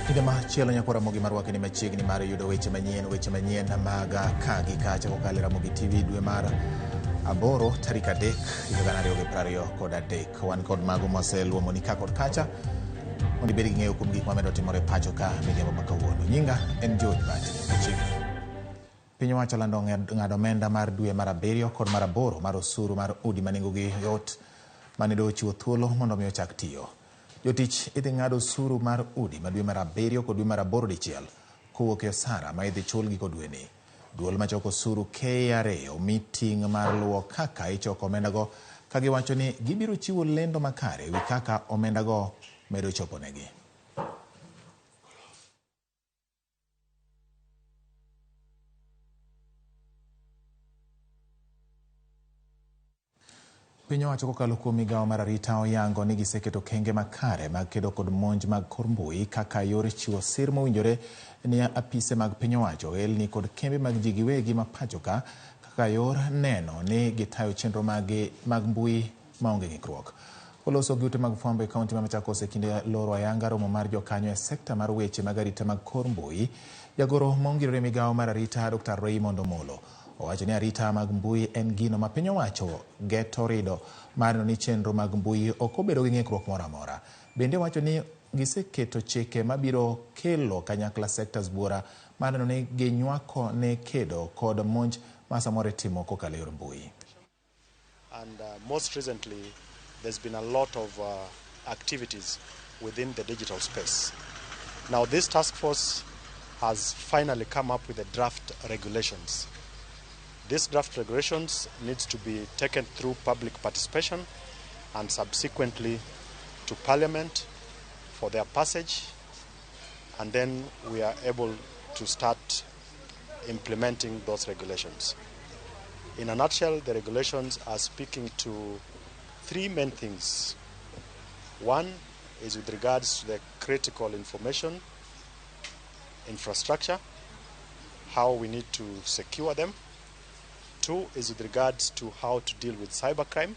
Kinde machielo nyakwar Ramogi marwaki ni machiegni mar yudo weche manyien, weche manyien mag ka gi kacha kokalo e Ramogi TV dwe mar aboro tarik 3 higa 2023. Wan kod mago mwaseluomoni ka kod kacha mondo ibed gi ng'eyo kuom gik mamedo timore pacho ka midhiambo ma kawuono. Nyinga en George Bati. Machiegni. Piny owacho olando ng'ado omenda mar dwe mar 7 kod mar 8 mar osuru mar udi ma nengogi yot mane doho ochiwo thuolo mondo mi ochak tiyo. Jotich idhi ng'ad osuru mar udi ma dwe mar 7 kod dwe mar 8 dichiel kowuok e osara ma idhi chul giko dweni. Duol machoko osuru KRA omi ting' mar luwo kaka ichoko omendago ka giwacho ni gibiro chiwo lendo makare ewi kaka omendago medo choponegi. Piny owacho kokalo kuom migawo mar arita oyango ni giseketo okenge makare mag kedo kod monj mag kor mbui kaka yor chiwo sir mowinjore ne apise mag piny owacho, ohelni kod kembe mag ji giwegi ma pacho ka kaka yor neno ni gitayo chenro maggi mag mbui maonge ng'ikruok. Oloso gi ute mag fwambo e kaunti ma Machakos e kinde loro ayanga romo mar jokanyo e sekta mar weche mag arita mag kor mbui, jagoro mongirore migawo mar arita Dr. Raymond Omolo owacho ni arita mag mbui en gino ma piny owacho geto rido mar neno ni chenro mag mbui ok obedo gi ng'ikruok moro amora. Bende owacho ni giseketo chike mabiro kelo kanyakla sectors buora mar neno ni ginywako ne kedo kod monj ma samoro itimo kokalo e yor mbui. And most recently, there's been a lot of activities within the digital space. Now, this task force has finally come up with the draft regulations. This draft regulations needs to be taken through public participation and subsequently to Parliament for their passage, and then we are able to start implementing those regulations. In a nutshell, the regulations are speaking to three main things. One is with regards to the critical information infrastructure, how we need to secure them. Two is with regards to how to deal with cybercrime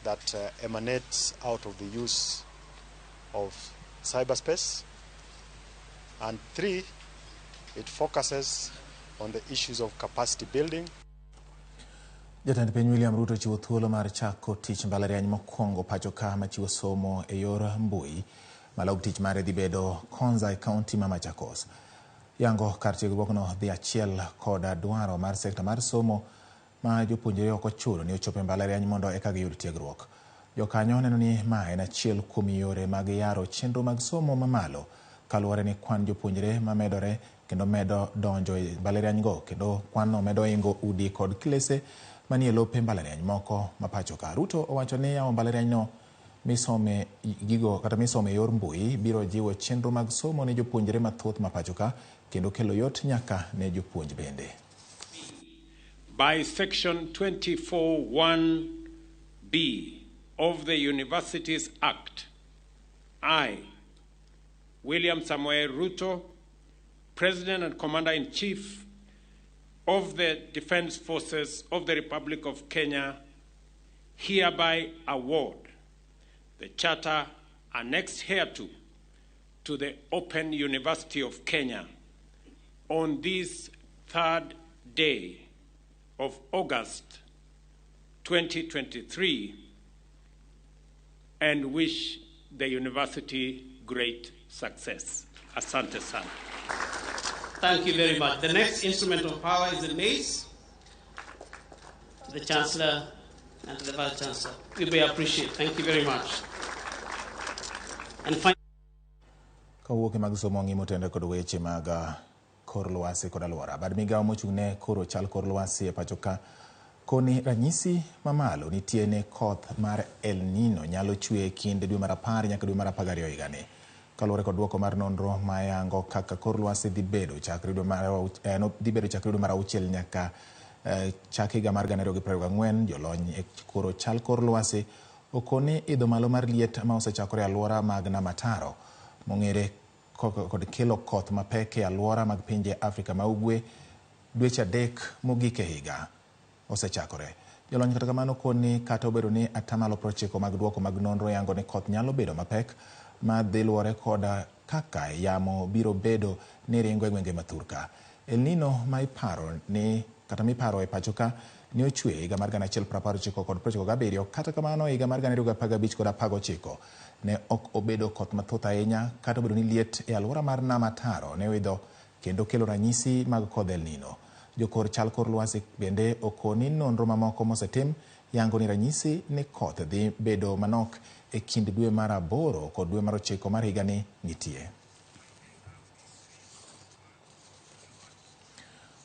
that emanates out of the use of cyberspace. And three, it focuses on the issues of capacity building. Jatend piny William Ruto chiwo thuolo mar chako tich mbalariany mokwongo pacho ka machiwo somo e yor mbui. Malog tich mare dhi bedo Konza e kaunti ma Machakos. Yango kar tiegruokno dhi achiel kod dwaro mar sekta mar somo ma jopuonjre ok ochuno ni ochop e mbalariany mondo eka giyud tiegruok. Jokanyo neno ni ma en achiel kuom yore mag yaro chenro mag somo mamalo kaluwore ni kwan jopuonjre mamedore kendo medo donjo e mbalariany go kendo kwanno medo ingo udi kod klese manie lope mbalariany moko ma pacho ka. Ruto owacho ni yawo mbalariany no misome gigo kata misome e yor mbui biro jiwo chenro mag somo ne jopuonjre mathoth ma pacho ka kendo kelo yot nyaka ne jopuonj bende. By section 24(1)(b of the Universities Act, I, William Samoei Ruto, President and Commander-in-Chief of the Defense Forces of the Republic of Kenya, hereby award the charter annexed hereto to the Open University of Kenya on this third day of August 2023 and wish the university great success. Asante sana. Thank you very much. The next instrument of power is the mace. To the Chancellor and to the Vice Chancellor. We appreciate. Thank you very much. And finally, Kawuok e mag somo ng'i motende kod weche mag kor lwasi kod alwora. Bad migawo mochung' ne koro chal kor lwasi e pacho ka koni ranyisi mamalo nitie ne koth mar El Nino nyalo chwe e kind dwe mar 10 nyaka dwe mar 12 higani. Kaluwore kod duoko mar nonro mayango kaka kor lwasi dhi bedo chakre dwe mar dhi bedo chakre dwe mar 6 nyaka chak higa mar 2024, jolony e koro chal kor lwasi okoni idho malo mar liet ma osechakore e alwora mag Nam Ataro mong'ere kod kelo koth mapek e alwora mag pinje Afrika ma Ugwe dweche 3 mogik e higa osechakore. Jolony kata kamano koni kata obedo ni atamalo 90 mag duoko mag nonro yango ni koth nyalo bedo mapek, ma dhi luwore koda kaka yamo biro bedo ni ringo e gwenge ma thurka. El Nino ma iparo ni kata miparo e pacho ka ne ochwe higa mar 1997 kod 97 kata kamano higa mar 2015 kod 19 ne ok obedo koth mathoth ahinya kata obedo ni liet e alwora mar Nam Ataro ne oidho kendo kelo ranyisi mag kodh El Nino. Jokor chal kor lwasi bende okoni nonro mamoko mosetim yango ni ranyisi ni koth dhi bedo manok e kind dwe mar 8 kod dwe mar 9 mar higani nitie.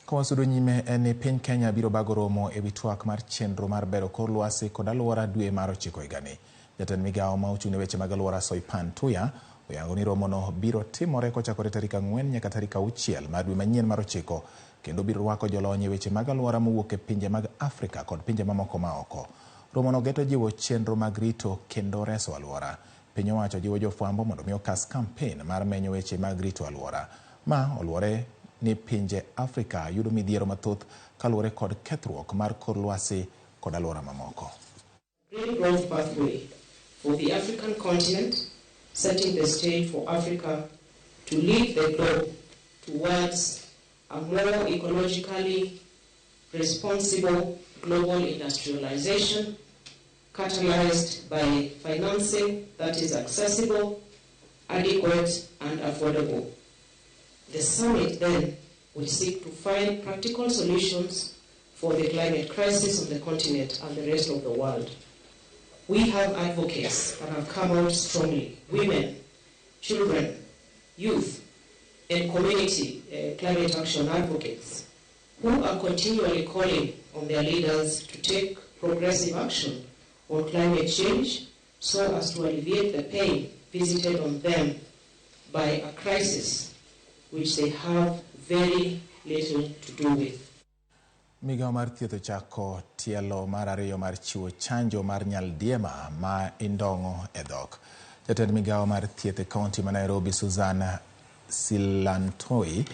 Kawasudo nyime en ni piny Kenya biro bago romo e wi twak mar chenro mar bero kor lwasi kod alwora dwe mar 9 higani. Jatend migawo ma ochung' ne weche mag alwora Soipan Tuya oyango ni romono biro timore kochakore tarik 4 nyaka tarik 6 mar dwe manyien mar 9 kendo biro rwako jolony e weche mag alwora mowuok e pinje mag Afrika kod pinje mamoko ma oko. Romono geto jiwo chenro mag rito kendo reso alwora. Piny owacho jiwo jofwambo mondo mi okas kampen mar menyo weche mag rito alwora. Ma oluwore ni pinje Afrika yudo midhiero mathoth kaluwore kod kethruok mar kor lwasi kod alwora mamoko. Green growth pathway for the African continent, setting the stage for Africa to lead the globe towards a more ecologically responsible global industrialization, catalyzed by financing that is accessible, adequate, and affordable. The summit then will seek to find practical solutions for the climate crisis on the continent and the rest of the world. We have advocates that have come out strongly, women, children, youth, and community climate action advocates, who are continually calling on their leaders to take progressive action on climate change so as to alleviate the pain visited on them by a crisis which they have very little to do with. Migawo mar thieth ochako tielo mar 2 mar chiwo chanjo mar nyaldiema ma indong'o e dhok. Jatend migawo mar thieth e kaunti ma Nairobi Susan Silantoi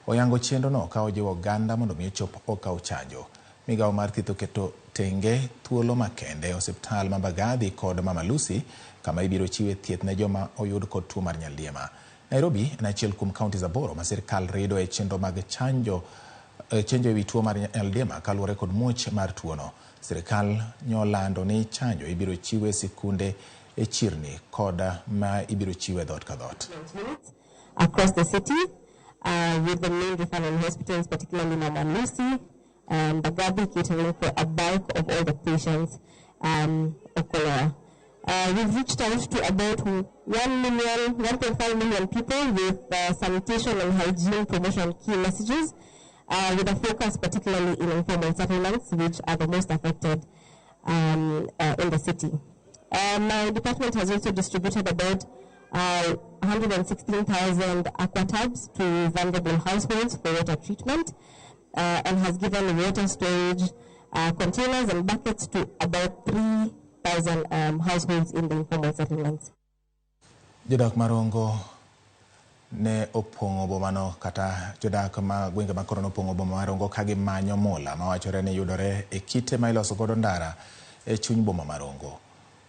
oyango chenrono ka ojiwo oganda mondo mi ochop okaw chanjo. Migawo mar thieth oketo tenge thuolo makende e osiptal ma Mbagathi kod Mama Lucy kama ibiro chiwe thieth ne joma oyud kod tuo mar nyaldiema. Nairobi en achiel kuom counties 8 ma sirkal rido e chenro mag chanjo e wi tuo mar nyaldiema kaluwore kod muoch mar tuono. Sirkal nyolando ni chanjo ibiro chiwe sikunde e chirni kod ma ibiro chiwe dhoot ka dhoot. Across the city, with the main referral hospitals, particularly Mama Lucy and Mbagathi, catering for a bulk of all the patients of cholera. We've reached out to about 1.5 million people with sanitation and hygiene promotion key messages, with a focus particularly in informal settlements, which are the most affected in the city. My department has also distributed about 116,000 aquatabs to vulnerable households for water treatment, and has given water storage containers and buckets to about 3,000 households in the informal settlements. Jodak marongo ne opong'o bomano kata jodak ma gwenge ma koro nopong'o boma marongo ka gimanyo mula mawachore ni yudore e kite ma iloso godo ndara e chuny boma marongo.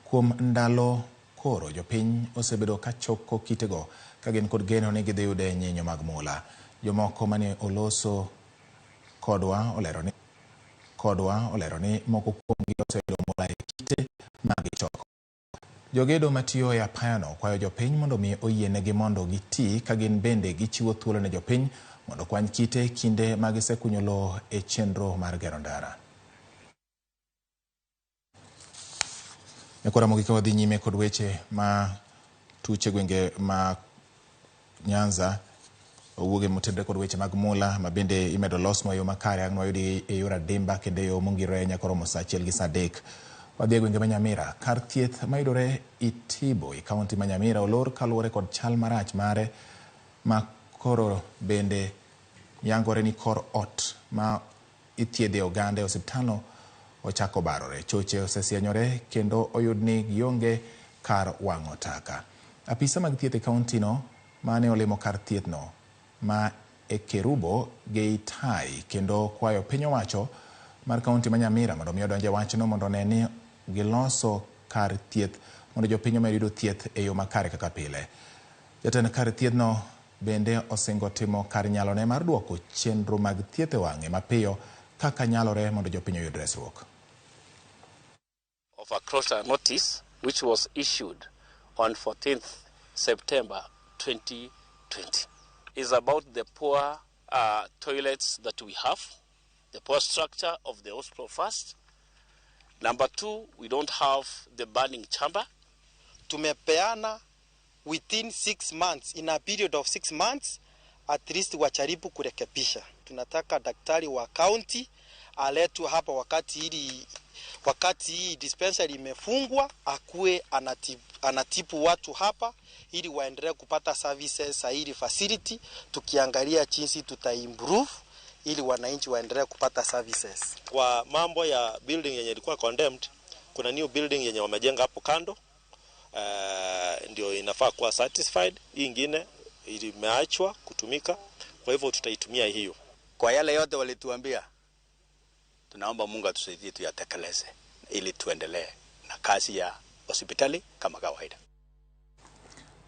Kuom ndalo koro jopiny osebedo ka choko kitego ka gin kod geno ni gidhi yude nyinyo mag mula. Jomoko mane oloso kodwa olero ni moko kuomgi oseyudo mula e kite ma gichoko. Jogedo matiyo e apayano kwayo jopiny mondo mi oyienegi mondo giti ka gin bende gichiwo thuolo ne jopiny mondo kwany kite kinde ma gisekunyo lowo e chenro mar gero ndara. Nyakora mogik wadhi nyime kod weche ma tuche gwenge ma Nyanza owuoge motenore kod weche mag mula ma bende imedo losnwa yo makare ang' nwayudi e yor adimba kendo e yo mongirore nyaka romo saa 1 gi saa 3. Wadhi e gwenge ma Nyamira. Kar thieth mayudore Itibo e kaunti ma Nyamira olor kaluwore kod chal marach mare ma koro bende yangore ni kor ot ma ithiedhe oganda e osiptalno ochako barore. Choche osesienyore kendo oyud ni gionge kar wang'o taka. Apisa mag thieth e kaunti no mane olimo kar thieth no ma e Kerubo Geitai kendo kwayo piny owacho mar kaunti ma Nyamira mondo mi odonje wachno mondo one ni giloso kar thieth mondo jopiny omed yudo thieth e yo makare kaka pile. Jatend kar thiethno bende osingo timo kar nyalone mar duoko chenro mag thieth e wang'e mapiyo kaka nyalore mondo jopiny oyud resruok. Of a closure notice which was issued on 14th September 2020 is about the poor toilets that we have, the poor structure of the hospital first. Number two, we don't have the burning chamber. Tumepeana within 6 months, in a period of 6 months at least wajaribu kurekebisha. Tunataka daktari wa county aletwe hapa wakati hii dispensary imefungwa, akuwe anatibu watu hapa ili waendelee kupata services za hili facility, tukiangalia jinsi tutaimprove ili wananchi waendelee kupata services. Kwa mambo ya building yenye ilikuwa condemned, kuna new building yenye wamejenga hapo kando, ndio inafaa kuwa satisfied. Hii ingine imeachwa kutumika, kwa hivyo tutaitumia hiyo. Kwa yale yote walituambia, tunaomba Mungu atusaidie tuyatekeleze ili tuendelee na kazi ya hospitali kama kawaida.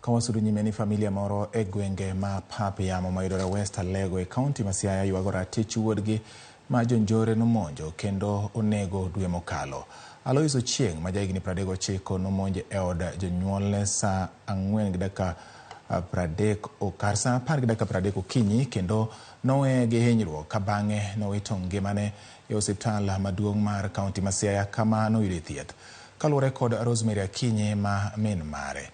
Ka wasudo nyime ni familia moro e gwenge ma pap yamo mayudore West Alego e kaunti ma Siaya ywago ratich wuodgi ma jonjore nomonjo kendo onego dwe mokalo. Alois Ochieng' ma jahigni 39 nomonj e od jonyuolne saa 4:30 kar saa 10:30 okinyi kendo noweye gi hinyruok ka bang'e nowito ngimane e osiptal maduong' mar kaunti ma Siaya kama noyude thieth. Kaluwore kod Rosemary Akinyi ma min mare.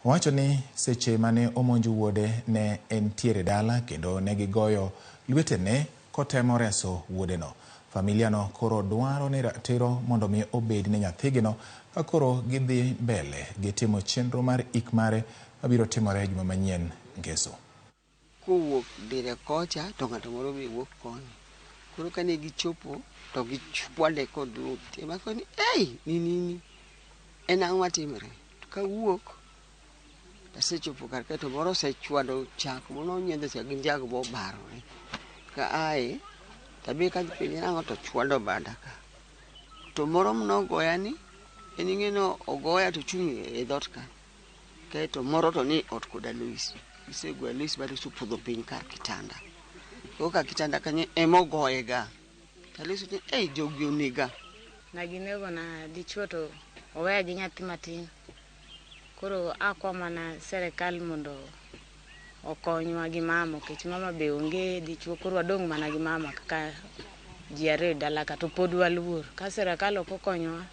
Owacho ni seche mane omonj wuode ne entiere dala kendo ne gigoyo lwetene kotemo reso wuodeno. Familia no koro dwaro ni ratiro mondo mi obed ne nyathigino ka koro gidhi mbele gi timo chenro mar ik mare mabiro timore juma manyien ngeso. Kowuok dire kocha to ng'ato moro be wuok koni. Koro kane gichopo to gichwale kod luth. Ema koni, ei, ni nini? En ang'o matimore? To kawuok, asechopo kar kae to moro osechwado chak moro onyiedho chak gi njag bobarore. Ka ae, tabi kadhi penje nang'o to chwado bada ka. To moro manogoya ni, en ing'e ni ogoya to ochung' e dhoot ka. Kaeto moro to ni ot kod Alois. Gisegoyo Alois ba Alois opodho piny kar kitanda. Koro kar kitanda kanyo ema ogoye ga. To Alois wacho ni, ei jogi onega. Naginego na dichuo to oweya gi nyathi matin. Koro akwa mana serikal mondo okonywa gi mama nikech mama be onge dichuo koro wadong' mana gi mama kaka ji ariyo e dala ka to pod waluor. Ka serikal ok okonyowa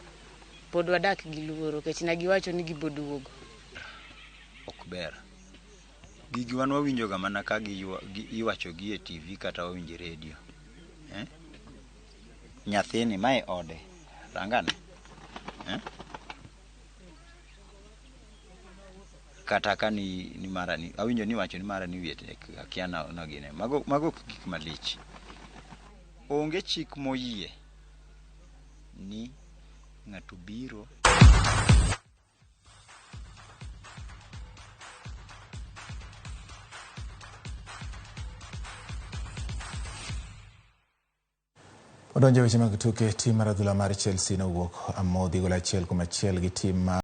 pod wadak gi luoro nikech ne giwacho ni gibo duogo. Ok ber. Gigi wan wawinjo ga mana ka iwacho gi e TV kata wawinjo e redio. Eh? Nyathini mae ode. Rangane. Eh? Kata ka ni mara ni awinjo ni iwacho ni mara ni wiye tek akia na gine. Mago ok gik malich. Onge chik moyie ni ng'ato biro. Odonjo weche mag tuke, tim mar adhula mar Chelsea nowuok amodhi gol 1-1 gi tim mar